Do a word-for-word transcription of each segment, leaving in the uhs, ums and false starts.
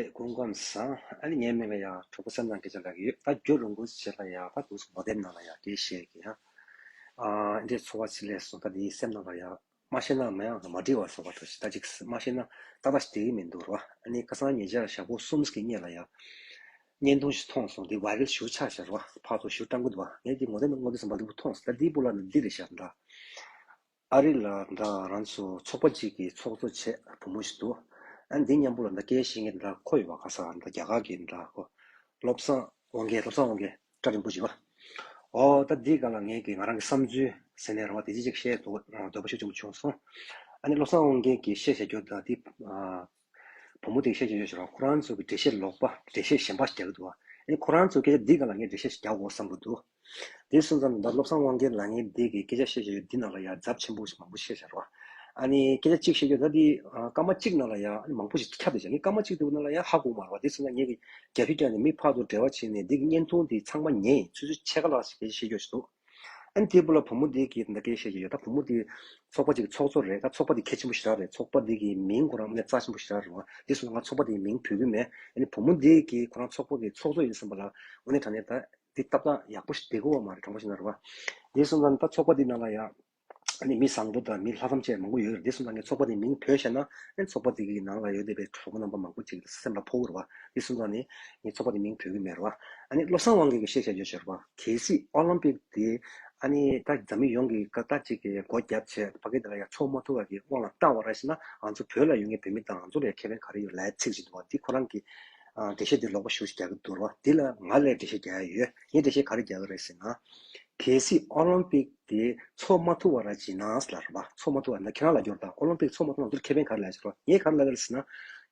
སྐུ་ཁམས་བཟང་། ཨ་ནི་ངའི་མིང་ལ་ཡང་གྲོགས་པོ་སེམས་ནང་སྐད་ཆ་ལབ་ཀྱི་ཡོད། ད་རྒྱུན་རིང་པོ་ཞིག་ལ་ཡང་ད་དུང་ངོ་དེབ་ནང་ལ་ཡང་སྐད་བཤད་ཀྱི་ཡང་། ཨ་འདི་ཚོར་བ་ཅིག་སླེབས་སོང་། ད་འདི་སེམས་ནང་ལ་ཡང་མ་བཤད་ན་མ་ཡང་མ་འགྲིག་པ་བཟོ་བ་འདྲ་ཞིག་ད་ཅིག་མ་བཤད་ན་ཏག་ཏག་ཞིག་བསྡད་ཀྱི་མི་འདུག་ར། ཨ་ནི་ཁ་སང་ཉེ་ཆར་ཞག་པོ་གསུམ་གྱི་སྔོན་ལ་ཡང་བརྙན་ཐུང་ཞིག་མཐོང་སོང་། འདི་ཝའི་རལ་ཞེ་པོ་ཆགས་ཤག་ར། ཕར་ཚུར་ཞེ་པོ་བཀྲམ་གྱི་འདུག་བ། ངས་འདི་ངོ་དེབ་ནང་ངོ་དེབ་ཟིན་པ་འདི་པོ་མཐོང་སོང་། ད་འདི་པོ་ལ་ནི་འདི་རེད་ཤག་འདྲ། ཨ་རི་ལ་འདྲ་རང་ཚོ་ཚོགས་པ་གཅིག་གི་ཚོགས་གཙོ་བྱས་བུ་མོ་ཞིག་འདུག་ཨ་འདི་མཉམ་པོ་ལ་འདྲ་སྐད་བཤད་མཁན་འདྲ་ཁོ་ཡོད་པ། ག་ས་འདྲ་རྒྱ་གར་གྱི་འདྲ་ཁོ། བློ་བཟང་དབང་རྒྱལ། བློ་བཟང་དབང་རྒྱལ་སྐྲ་རིང་པོ་ཞིག་པ། ཨོ་ད་འདི་སྒང་ལ་ངས་ཀྱི་ང་རང་གི་བསམ་ཚུལ་ཟེར་ནས་རང་བ་དེ་ཅི་ཅིག་བཤད་འདོད་འདོད་པ་ཤུགས་ཆེན་པོ་བྱུང་སོང་། ཨ་ནི་བློ་བཟང་དབང་རྒྱལ་གྱིས་བཤད་བྱ་རྒྱུ་ད་འདི་ཨ། བུ་མོ་དེས་བཤད་བྱ་རྒྱུ་ཞིག་རང་ཁོ་རང་ཚོ་གི་འགྲེལ་བཤད་ལོག་པ་འགྲེལ་བཤད་གཞན་པ་ཞིག་རྒྱག་གི་འདུག་བ། ཨ་ནི་ཁོ་རང་ཚོ་སྐད་ཆ་འདི་སྒང་ལ་ངས་འགྲེལ་བཤད་ཞིག་རྒྱག་དགོས་བསམ་གྱི་འདུག་དེ་སོང་ཙང་ད་བློ་བཟང་དབང་རྒྱལ་ལབ་མཁན་དེ་གིས་སྐད་ཆ་བཤད་བྱ་ཡོད་འདི་ནང་ལ་ཡང་རྫབ་ཆེན་པོ་ཞིག་མང་པོ་བཤད་བཞག་རོ། ཨ་ནི་སྐད་ཆ་གཅིག་བཤད་རྒྱུ་ད་འདི་ཨ་སྐར་མ་གཅིག་ནང་ལ་ཡང་ཨ་ནི་མང་པོ་ཞིག་ཁྱབ་བསྡད་བཞག་ངས་སྐར་མ་གཅིག་དེ་བ་ནང་ལ་ཡང་ཧ་གོ་མ་རེད་བ། དེ་སོང་ཙང་ངས་ཀྱི་རྒྱབ་ཕྱོགས་ཀྱང་ནས་མི་ཕར་ཚུར་འབྲེལ་བ་བྱས་ནས་འདི་གི་བརྙན་ཐུང་འདི་ཚང་མ་ཉན། ཆུ་ཚོད་ཕྱེད་ཀ་ལྷག་ཞིག་སྐད་ཆ་བཤད་རྒྱུ་ཞིག་འདུག་ཨ་ནི་དེ་བུ་ལ་བུ་མོ་དེ་གིས་འདི་འདྲ་སྐད་བཤད་ཀྱི་ཡོད། ད་བུ་མོ་དེ་ཚོགས་པ་ཅིག་གི་ཚོགས་གཙོ་རེད། ད་ཚོགས་པ་དེ་གལ་ཆེན་པོ་ཞེ་དྲག་རེད། ཚོགས་པ་དེ་གི་མིང་ཁོ་རང་དངོས་གནས་རྩ་ཆེན་པོ་ཞེ་དྲག་རེད་བ། དེ་སོང་ང་ཚོགས་པ་དེའི་མིང་འབོད་ཀྱི་མེད། ཨ་ནི་བུ་མོ་དེ་གིས་ཁོ་རང་ཚོགས་པ་གི་ཚོགས་གཙོ་ཡིན་བསམ་པ་ལ་དངོས་གནས་དྲང་གནས་ད་དེ་སྟབས་ཡག་པོ་ཞིག་བསྡད་ཀྱི་ཡོད་མ་རེད། དྲང་པོ་བཤད་ན་རེད་བ། དེ་སོང་ཙང་ད་ཚོགས་པ་དེ་ནང་ལ་ཡང་ཨ་ནི་མི་བཟང་པོ་དང་མི་ལྷག་བསམ་ཅན་མང་པོ་ཡོད་རེད། དེ་སོང་ཙང་ངས་ཚོགས་པ་དེའི་མིང་འབོད་བཞག་ན་ཨ་ནི་ཚོགས་པ་དེ་གི་ནང་ལ་ཡོད་བསྡད་པའི་གྲོགས་པོ་རྣམ་པ་མང་པོ་ཅིག་སེམས་ལ་ཕོག་གི་རེད་བ། དེ་སོང་ཙང་ནི་ངས་ཚོགས་པ་དེའི་མིང་འབོད་ཀྱི་མེད་རེད་བ། ཨ་ནི་བློ་བཟང་དབང་རྒྱལ་གྱིས་བཤད་བྱ་རྒྱུ་ཞིག་རེད་བ། གལ་སྲིད་ཨོ་ལིམ་པིག་དེ་ཨ་ནི་ད་འཛམ་གླིང་ཡོངས་ཀྱི་ཀ་ད་ཅིག་གི་སྒོ་བརྒྱབ་བྱས་ཕ་གི་དེ་ལ་ཡང་ཚོགས་མ་ཐུབ་པ་གི་དབང་ལ་བཏང་བ་རེད་ཟེར་ན་ང་ཚོ་བོད་ལ་ཡོད་མཁན་བོད་མི་དང་ང་ཚོ་ལ་ཡང་ཁེ་ཕན་ག་རེ་ཡོད་ལབ་ཚིག་ཅིག་འདུག་བ། འདི་ཁོ་རང་གི་ཨ་འགྲེལ་བཤད་འདི་ལོག་པ་ཞེ་པོ་ཞིག་རྒྱག་གི་འདུག་རེད་བ། འདི་ལ་ང་ལ་འགྲེལ་བཤད་རྒྱག་ཡ་ཡོད། ངས་འགྲེལ་བཤད་ག་རེ་རྒྱག་གི་རེད་ཟེར་ན། གལ་སྲིད་ཨོ་ལིམ་པིག་དེ་ཚོགས་མ་ཐུབ་པ་ར་ཅིག་ན་ལབ་རེད་བ། ཚོགས་མ་ཐུབ་པ་ན་ཁྱེད་རང་ལབ་རྒྱུ་རེད། ད་ཨོ་ལིམ་པིག་ཚོགས་མ་ཐུབ་ན་ང་ཚོར་ཁེ་ཕན་ག་རེ་ལབ་ཟེར་བ། ངས་ག་རེ་ལབ་ཀྱི་རེད་ཟེར་ན།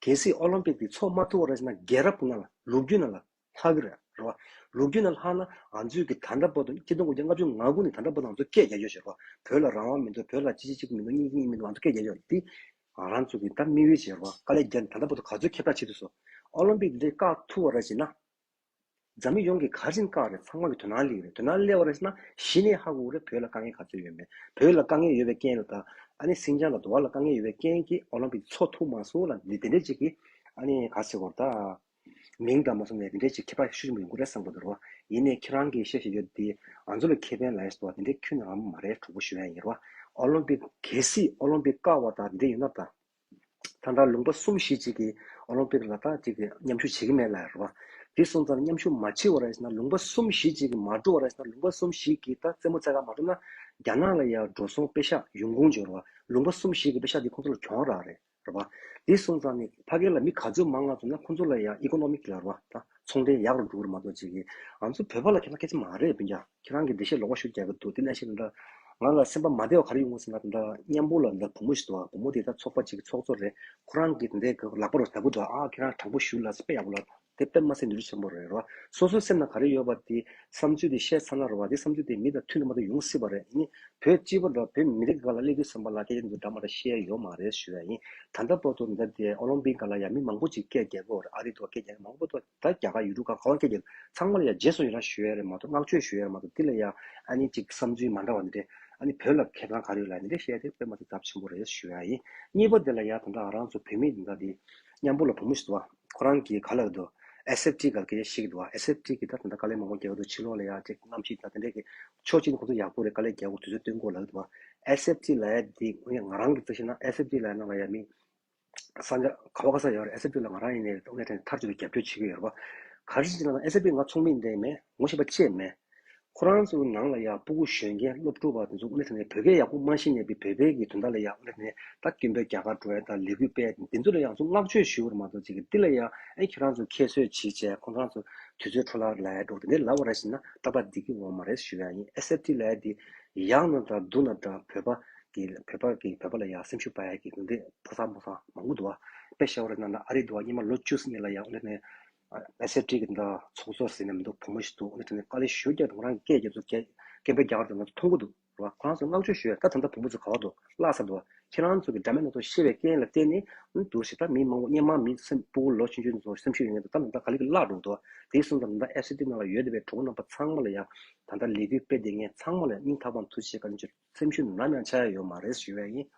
གལ་སྲིད་ཨོ་ལིམ་པིག་དེ་ཚོགས་མ་ཐུབ་པ་ར་ཅིག་ན་རྒྱལ་རབས་ཀྱི་ནང་ལ་ལོ་རྒྱུས་ནང་ལ་ལྷག་གི་རེད་རེད་བ། ལོ་རྒྱུས་ནང་ལྷག་ན་ང་ཚོས་ཀྱི་ད་ལྟ་བར་དུ་ཆིག་སྟོང་དགུ་བརྒྱ་ལྔ་བཅུ་ང་དགུ་ནས་ད་ལྟ་བར་དུ་ང་ཚོ་སྐད་རྒྱག་རྒྱུ་ཞིག་རེད་བ། བོད་ལ་རང་དབང་མི་འདུག་བོད་ལ་གཅིག་གཅིག་གཅིག་མི་འདུག་གཉིས་གཉིས་མི་འདུག་ང་ཚོ་སྐད་རྒྱག་རྒྱུ་འདི་ང་རང་ཚོ་གི་ད་དམིགས་ཡུལ་ཅིག་རེད་བ། དཀའ་ལས་བརྒྱབ་ནས་ད་ལྟ་བར་དུ་ག་ཚོད་ཁྱབ་བསྒྲགས་བྱེད་ཐུབ་སོང་། ཨོ་ལིམ་པིག་འདི་བཀག་ཐུབ་པ་ར་ཅིག་ན། འཛམ་གླིང་ཡོངས་ཀྱིས་ག་རེ་བྱས་ནས་བཀག་རེད། ཚང་མ་གི་དོ་སྣང་སླེབས་རེད། དོ་སྣང་སླེབས་པ་རེད་ཟེར་ན་གཞི་ནས་ཧ་གོ་གི་རེད། བོད་ལ་དཀའ་ངལ་ག་ཚོད་ཡོད་མེད། བོད་ལ་དཀའ་ངལ་ཡོད་པའི་རྐྱེན་ལ་ད་ཨ་ནི་སིང་ཅང་ལ་དུ་བ་ལ་དཀའ་ངལ་ཡོད་པའི་རྐྱེན་གྱིས་ཨོ་ལིམ་པིག་ཚོགས་ཐུབ་མ་སོང་ལ་འདི་དེ་འདྲས་ཅིག་གི་ཨ་ནི་ག་ཟེར་དགོས་རེད་ད། མིང་དང་མ་སོང་ནས་དེ་འདྲས་ཅིག་ཁྱད་པར་ཤུགས་ཆེན་པོ་ཡོང་གི་རེད་བསམ་གི་འདུག་རོ། ཡིན་ནའི་ཁྱེད་རང་གིས་བཤད་བཤད་རྒྱུ་འདི་ང་ཚོ་ལ་ཁེ་ཕན་ལ་ཡས་སོ་དེ་འདྲས་ཁྱོན་ནས་རང་མ་རེད། གྲོགས་པོ་ཞུ་ཡ་ཡིན་རོ། ཨོ་ལིམ་པིག་གལ་སྲིད་ཨོ་ལིམ་པིག་བཀག་པ་དང་འདི་ཡིན་ན་ད། ད་ལྟ་ལུང་པ་གསུམ་བཞི་ཅིག་གིས་ཨོ་ལིམ་པིག་ལ་ད་ཅིག་གི་མཉམ་ཞུགས་བྱེད་ཀྱི་མེད་ལབ་རེད་བ། དེ་སོང་ཙང་མཉམ་ཞུགས་མ་བྱེད་པ་རེད་ཟེར་ན་ལུང་པ་གསུམ་བཞི་ཅིག་གིས་མ་འགྲོ་བ་རེད་ཟེར་ན་ལུང་པ་གསུམ་བཞི་གིས་ད་རྩེད་མོ་རྩེ་ག་མ་འགྲོ་ན་རྒྱ་ནག་ལ་ཡང་འགྲོ་སོང་པེ་ཤག་ཡོང་ཁུངས་འབྱོར་བ། ལུང་པ་གསུམ་བཞི་གི་པེ་ཤག་དེ་ཁོང་ཚོ་ལ་གྱོང་རག་རེད་རེད་བ། དེ་སོང་ཙང་ནི་ཕ་གི་ལ་མི་ག་ཚོད་མང་ང་ཚོ་ན་ཁོང་ཚོ་ལ་ཡང་ཨི་ཀོ་ནོ་མིག་ལབ་རེད་བ། ད་ཚོང་འབྲེལ་ཡག་རུ་འགྲོ་གི་རེད་མ་གཏོགས་ཅིག་གིས་ང་ཚོ་བོད་པ་ལ་ཁྱད་པར་སྐད་ཆ་མ་རེད། སྤུན་ཀྱག་ཁྱེད་རང་གིས་འགྲེལ་བཤད་ལོག་པ་ཞིག་རྒྱག་གི་འདུག་དེ་ནང་བཞིན་ད། ང་ལ་སེམས་པ་མ་བདེ་བ་ག་རེ་ཡོང་གི་ཟེར་ན་ད་ལྟ་མཉམ་པོ་ལ་ད་བུ་མོ་ཞིག་འདུག་བ། བུ་མོ་དེ་ད་ཚོགས་པ་གཅིག་གི་ཚོགས་གཙོ་རེད། ཁོ་རང་གིས་དེ་འདྲའི་ལག་པ་རུ་ལྡབ་གི་འདུག་ཨ་ཁྱེད་རང་དྲང་པོ་ཞུ་ལ་དཔེ་ཡག་པོ་ལ་དེ་དཔེ་མ་སྲིད་ནུས་ཤུགས་ཆེན་པོ་རེད་རོ། སོ་སོའི་སེམས་ནང་ག་རེ་ཡོད་པ་དེ་བསམ་ཚུལ་དེ་བཤད་ཚར་ན་རོ་བ་དེ་བསམ་ཚུལ་དེ་མི་དང་མཐུན་ནས་མ་གཏོགས་ཡོང་སྲིད་པ་རེད། ཡིན་ནའི་བོད་སྤྱི་པ་དང་བོད་མི་རིགས་སྒང་ལ་སླེབས་དུས་ཙམ་པ་ལ་སྐད་ཆ་འདི་ཚོ་འདྲ་མ་འདྲ་བཤད་ཡ་ཡོད་མ་རེད་ཞུ་ཡ་ཡིན། ད་ལྟ་བར་དུ་འདི་འདྲ་དེ་ཨོ་ལིམ་པིག་སྒང་ལ་ཡ་མི་མང་པོ་ཅིག་སྐད་རྒྱག་གི་ཡོད་རེད། ཨ་རི་དུ་སྐད་རྒྱག་མང་པོ་འདུག་ད་རྒྱ་གར་ཡུ་ཊུབ་སྒང་ག་བ་སྐད་རྒྱག་ཚང་མ་ལ་ཡ་རྗེས་སུ་ཡི་རང་ཞུ་ཡ་རེད་མ་གཏོགས་བསྔགས་བརྗོད་ཞུ་ཡ་རེད་མ་གཏོགས་འདི་ལ་ཡ་ཨ་ནི་ཅིག་བསམ་ཚུལ་མ་འདྲ་བ་འདི་འདྲས་ཨ་ནི་བོད་ལ་ཁེ་བཟང་ག་རེ་ཡོད་ལ་འདི་འདྲས་བཤད་དེ་དཔེ་མ་ཚད་ཚབས་ཆེན་པོ་རེད་ཞུ་ཡ་ཡིན། གཉིས་པ་དེ་ལ་ཡ་ད་ལྟ་ང་རང་ཚོ་བོད་མི་འདི་འདྲ་དེ་མཉམ་པོ་ལ་བུ་མོ་ཞིག་འདུག་བ། ཁོ་རང་གིས་ག་ལབ་འདུག་ཨེས་ཨེཕ་ཊི་སྒང་སྐད་ཆ་བཤད་ཀྱི་འདུག་བ། ཨེས་ཨེཕ་ཊི་གིས་ད་ད་ལྟ་དཀའ་ལས་མང་པོ་རྒྱག་གི་འདུག་ཕྱི་ལོགས་ལ་ཡ་ཅིག་གནམ་གཤིས་དང་དེ་འདྲས་ཀྱི་ཕྱོགས་གཅིག་ནས་ཁོ་ཚོ་ཡག་པོ་རེད། དཀའ་ལས་རྒྱག་དགོས་དུས་ཚོད་བཏོན་དགོས་ལབ་ཀྱི་འདུག་བ། ཨེས་ཨེཕ་ཊི་ལབ་ཡ་འདི་ང་རང་གི་རྩ་ཤེ་ན་ཨེས་ཨེཕ་ཊི་ལབ་ཡ་ནང་ལ་ཡ་མི་ས་ཆ་ག་བ་ག་ས་ཡོད་རེད། ཨེས་ཨེཕ་ཊི་ལ་ང་རང་ཡིན་ནའི་དངོས་གནས་དྲང་གནས་མཐར་གཏུགས་ཏེ་རྒྱབ་སྐྱོར་བྱེད་ཀྱི་ཡོད་རེད་པ། ག་རེ་ཟེར་ན་ཨེས་ཨེཕ་ཊི་ང་ཚོགས་མི་འདྲ་མེད་ངོ་ཤེས་པ་བཅས་མེད། ཁོ་རང་ཚོའི་ནང་ལ་ཡང་སྤུ་གུ་གཞོན་སྐྱེས་སློབ་ཕྲུག་པ་དེ་ཚོ་དངོས་གནས་དྲང་གནས་བོད་སྐད་ཡག་པོ་མ་ཤེས་ནའི་བོད་པའི་གི་དོན་དག་ལ་ཡང་དངོས་གནས་དྲང་གནས་ད་སྐད་འབོད་རྒྱག་གར་འགྲོ་ཡ་དང་ལས་འགུལ་སྤེལ་དེ་ཚོ་ལ་ཡང་ཚོ་བསྔགས་བརྗོད་ཞུ་བར་མ་གཏོགས་ཅིག་གི་འདི་ལ་ཡང་ཨེ་ཁྱེད་རང་ཚོ་ཁྱད་གསོད་བྱེད་བྱས་ཁོང་རང་ཚོ་དུས་ཚོད་འཕྲོ་བརླག་ལ་ཡ་འགྲོ་དེ་འདྲའི་ལབ་པ་ར་ཞིག་ན་ཏག་ཏག་འགྲིག་གི་ཡོད་མ་རེད་ཞུ་ཡ་ཡིན། ཨེས་ཨེཕ་ཊི་ལབ་ཡ་དེ་ཡག་ན་འདྲ་སྡུག་ན་འདྲ་བོད་པ་གི་བོད་པ་གི་བོད་པ་ལ་ཡང་སེམས་ཤུགས་སྤར་ཡ་གི་དེ་འདྲའི་ཕོ་གསར་མོ་གསར་མང་པོ་འདུག་བ། དཔེ་བཞག་པ་རེད་ན་ན་ཨ་རི་འདུག་བ། སྔོན་མ་ལོ་བཅུ་ཙམ་ལ་ཡ་འོ་ན་ནས་ཨེས་ཨེཕ་ཊི་གི་འདྲ་ཚོགས་གཙོ་ཟེར་ནས་མི་འདུག་བུ་མོ་ཞིག་འདུག་འོ་ན་དེ་ནས་དཀའ་ལས་ཞེ་པོ་རྒྱག་འདུག་ང་རང་གི་སྐད་རྒྱབ་ཚོ་སྐད་སྐད་འབོད་རྒྱག་གར་འདུག་ང་ཚོ་མཐོང་གི་འདུག་རེད་བ། ཁོ་རང་ཚོ་བསྔགས་བརྗོད་ཞུ་ཡ་ད་ད་ལྟ་བུ་མོ་ཚོ་ག་བ་འདུག་བརླག་ཚར་འདུག་བ། ཁྱེད་རང་ཚོ་གི་འདྲ་མིན་སྣ་ཚོགས་བཤད་པའི་རྐྱེན་ལ་བརྟེན་ནས་འདུག་ཞེ་ད་མི་མང་པོ་སྔོན་མ་མི་སེམས་སྤུ་གུ་ལོ་ཆུང་ཆུང་ཚོ་སེམས་ཤུགས་ཡོད་མཁན་དེ་ད་ད་ལྟ་ག་ལེ་གི་བརླག་འགྲོ་འདུག་བ། དེ་སོང་ཙང་ད་ལྟ་ཨེས་ཨེཕ་ཊི་ནང་ལ་ཡོད་བསྡད་པའི་གྲོགས་པོ་རྣམ་པ་ཚང་མ་ལ་ཡ་ད་ལྟ་ལས་འགུལ་སྤེལ་བསྡད་མཁན་ཚང་མ་ལ་སྙིང་ཐག་པ་ནས་ཐུགས་རྗེ་ཆེ་བཀའ་དྲིན་ཆེ། སེམས་ཤུགས་ནམ་ཡང་ཆག་ཡ་ཡོད་མ་རེད་ཞུ་ཡ་ཡིན།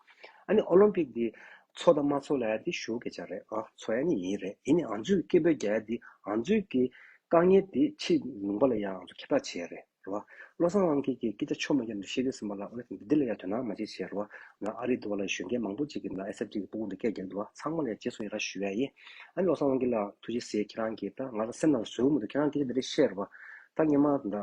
ཨ་ནི་ཨོ་ལིམ་པིག་འདི་ ཚོགས་དང་མ་ཚོགས་ལ་ཡ་དེ་ཞུ་སྐད་ཆ་རེད། ཨ་ཚོགས་ཡ་ནི་ཡིན་རེད། ཡིན་ནའི་ང་ཚོས་སྐད་འབོད་རྒྱག་ཡ་དེ་ང་ཚོས་ཀྱི་དཀའ་ངལ་དེ་ཕྱི་ལུང་པ་ལ་ཡ་ང་ཚོ་ཁྱབ་བསྒྲགས་བྱས་རེད། རེད་བ། བློ་བཟང་དབང་རྒྱལ་གྱིས་སྐད་ཆ་ཆོ་མེད་ཀྱང་འདུག་བཤད་དུས་ཙམ་པ་ལ་ཨོ་ལེ་འདི་ལ་ཡ་དོ་སྣང་མ་བྱེད་བྱས། རེད་བ། ང་ཨ་རི་འདུག་བ་ལ་གཞོན་སྐྱེས་མང་པོ་ཅིག་གིས་ང་ཨེས་ཨེཕ་ཊི་གི་སྤུ་གུ་འདི་སྐད་རྒྱག་འདུག་བ། ཚང་མ་ལ་ཡ་རྗེས་སུ་ཡི་རང་ཞུ་ཡ་ཡིན། ཨ་ནི་བློ་བཟང་དབང་རྒྱལ་ལགས་ཐུགས་རྗེ་གཟིགས། ཁྱེད་རང་གིས་ད་ང་ལ་སེམས་ནང་བཟོད་མི་འདུག་ཁྱེད་རང་སྐད་ཆ་འདི་འདྲ་བཤད། རེད་བ། ད་སྔོན་མ་ད་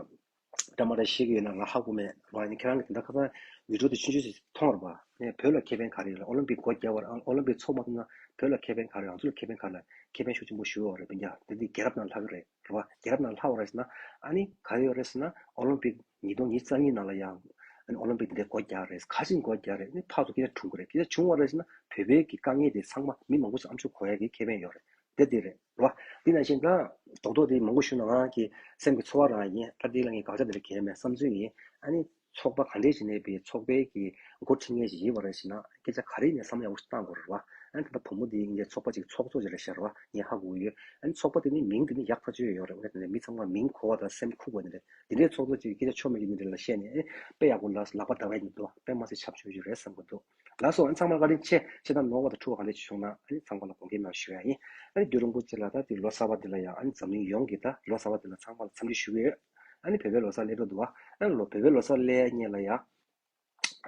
འདྲ་མ་འདྲ་བཤད་ཀྱི་ཡོད་ན་ང་ཧ་གོ་མེད། རེད་བ། ཡིན་ནའི་ཁྱེད་རང་གིས་དེ་འདྲ་ཁ་སང་བི་ཌི་ཡོ་དེ་ཆུང་ཆུང་ཞིག་མཐོང་། རེད་བ། ནས་བོད་ལ་ཁེ་ཕན་ག་རེ་ཡོད་རེད། ཨོ་ལིམ་པིག་སྒོ་རྒྱག་པ་རེད། ཨོ་ལིམ་པིག་ཚོགས་མ་ཐུབ་ན་བོད་ལ་ཁེ་ཕན་ག་རེ་ཡོད། ང་ཚོ་ལ་ཁེ་ཕན་ག་རེ། ཁེ་ཕན་ཤུགས་ཆེན་པོ་ཞིག་ཡོད་རེད། སྤུན་ཀྱག་དེ་འདི་རྒྱལ་རབས་ནང་ལྷག་གི་རེད། རེད་བ། རྒྱལ་རབས་ནང་ལྷག་པ་རེད་ཟེར་ན་ཨ་ནི་ག་རེ་ཡོད་རེད་ཟེར་ན་ཨོ་ལིམ་པིག་ཉིས་སྟོང་ཉི་ཤུ་རྩ་གཉིས་ནང་ལ་ཡང་ཨ་ནི་ཨོ་ལིམ་པིག་དེ་འདྲའི་སྒོ་རྒྱག་རེད། ག་ཅིག་སྒོ་རྒྱག་རེད། ཨ་ནི་ཕར་ཚུར་སྐད་ཆ་འཁྲུག་གི་རེད། སྐད་ཆ་བྱུང་བ་རེད་ཟེར་ན་བོད་པའི་གི་དཀའ་ངལ་དེ་ཚང་མ་མི་མང་པོ་ཞིག་ཨ་མཆོག་གོ་ཡ་གི་ཁེ་ཕན་ཡོད་རེད། དེ་དེ་རེད། རེད་བ། དེ་ནང་བཞིན་ད་རྡོག་རྡོག་དེ་མང་པོ་ཞུ་ན་ང་གི་སེམས་ཀྱི་ཚོར་བ་རང་ཡིན། ད་དེ་ལ་ངས་དགག་བྱ་དེ་ལ་གལ་མེད་བསམ་ཚུལ་ཡིན། ཨ་ནི་ཚོགས་པ་ག་འདྲས་ཞིག་ནས་པའི་ཚོགས་པའི་གི་འགོ་ཁྲིད་མཁན་ཞིག་ཡིན་པ་རེད་ཟེར་ན་སྐད་ཆ་ག་རེ་ཡིན་ནའི་བསམ་བློ་ཡག་པོ་ཞིག་བཏང་དགོས་རེད་བ། ཨ་ནི་ད་ལྟ་བུ་མོ་དེ་ཡིན་གྱི་ཚོགས་པ་ཅིག་ཚོགས་གཙོ་ཅིག་རེད་ཤག་རེད་བ། ངས་ཧ་གོ་གི་ཡོད། ཨ་ནི་ཚོགས་པ་དེ་ནི་མིང་དེ་ནི་ཡག་ཐག་ཆོད་ཡོད་རེད། འོ་ན་དེ་ནས་མི་ཚང་མ་མིང་གོ་བ་དང་སེམས་ཁུག་པ་དེ་རེད། དེ་འདྲའི་ཚོགས་གཙོ་ཅིག་སྐད་ཆ་ཆོ་མེད་ཀྱི་མི་དེ་ལ་བཤད་ནས་ཨེ་དཔེ་ཡག་པོ་ལ་ལག་པ་བརྡབ་ཡ་ཉིད་དུ་དཔེ་མ་སྲིད་ཁྱབ་ཆེ་ཞིག་རེད་བསམ་གྱི་འདུག་ལགས་སོ། ཨ་ནི་ཚང་མ་བཀའ་དྲིན་ཆེ། ཆེ་ད་ནོར་བ་དང་འཁྲུལ་བ་གང་འདྲ་ཞིག་བྱུང་ན་ཨ་ནི་ཚང་མ་ལ་དགོངས་འགལ་མེད་པ་ཞུ་ཡ་ཡིན། ཨ་ནི་རྒྱུན་རིང་པོ་ཅིག་ལ་ད་དེ་ལོ་གསར་པ་འདི་ལ་ཡང་ཨ་ནི་འཛམ་གླིང་ཡོངས་ཀྱི་ད་ལོ་གསར་པ་འདི་ལ་ཚང་མ་ལ་འཚམས་འདྲི་ཞུ་གི་ཡོད། ཨ་ནི་བོད་པའི་ལོ་གསར་སླེབས་འགྲོ་འདུག་བ། ཨ་ནི་ལོ་བོད་པའི་ལོ་གསར་སླེབས་ཡ་ཉིན་ལ་ཡ་ཨ་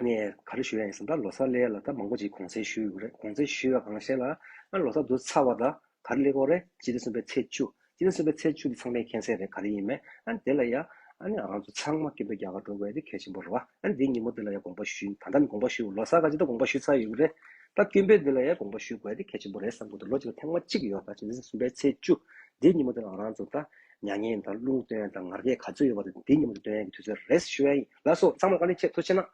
ནི་ག་རེ་ཞུ་ཡ་ཡིན་ཟེར་ན་ད་ལོ་གསར་སླེབས་ཡ་ལ་ད་མང་པོ་ཅིག་གུང་སེང་ཞུ་ཡོད་རེད། གུང་སེང་ཞུ་ཡ་གང་ཤེས་ལ་ཨ་ནི་ལོ་གསར་འདི་ཚར་བ་ད་ག་རེ་སླེབས་ཀྱི་ཡོད་རེད། སྤྱི་ཟླ་གསུམ་པའི་ཚེས་བཅུ། སྤྱི་ཟླ་གསུམ་པའི་ཚེས་བཅུ་འདི་ཚང་མས་མཁྱེན་གསལ་རེད། ག་རེ་ཡིན་མིན། ཨ་ནི་དེ་ལ་ཡ་ཨ་ནི་ང་རང་ཚོ་ཚང་མ་སྐད་འབོད་རྒྱག་ག་འགྲོ་དགོས་དེ་གལ་ཆེན་པོ་རེད་བ། ཨ་ནི་འདིའི་ཉིན་མོ་འདི་ལ་ཡ་དགོངས་པ་ཞུ། ད་ལྟ་ནི་དགོངས་པ་ཞུ། ལོ་གསར་ག་ཅིག་ད་དགོངས་པ་ཞུ་ཚར་ཡོད་ཀྱི་རེད། ད་སྐད་འབོད་འདི་ལ་ཡ་དགོངས་པ་ཞུ་དགོས་དེ་གལ་ཆེན་པོ་རེད་བསམ་གྱི་འདུག་ལོ་གཅིག་ལ་ཐེངས་མ་གཅིག་ཡོད་པ་སྤྱི་ཟླ་གསུམ་པའི་ཚེས་བཅུ། འདིའི་ཉིན་མོ་འདི་ལ་ང་རང་ཚོ་ད་མྱ་ངན་དང་རླུང་སྟོན་དང་ངར་སྐད་ག་ཚོད་ཡོད་པ་དེ་འདིའི་ཉིན་མོ་འདི་སྟོན་ཡ་གི་དུས་ཚོད་རེད་ཞུ་ཡ་ཡིན། ལགས་སོ། ཚང་མ་ལ་བཀའ་དྲིན་ཆེ། ཐུགས་རྗེ་གནང་།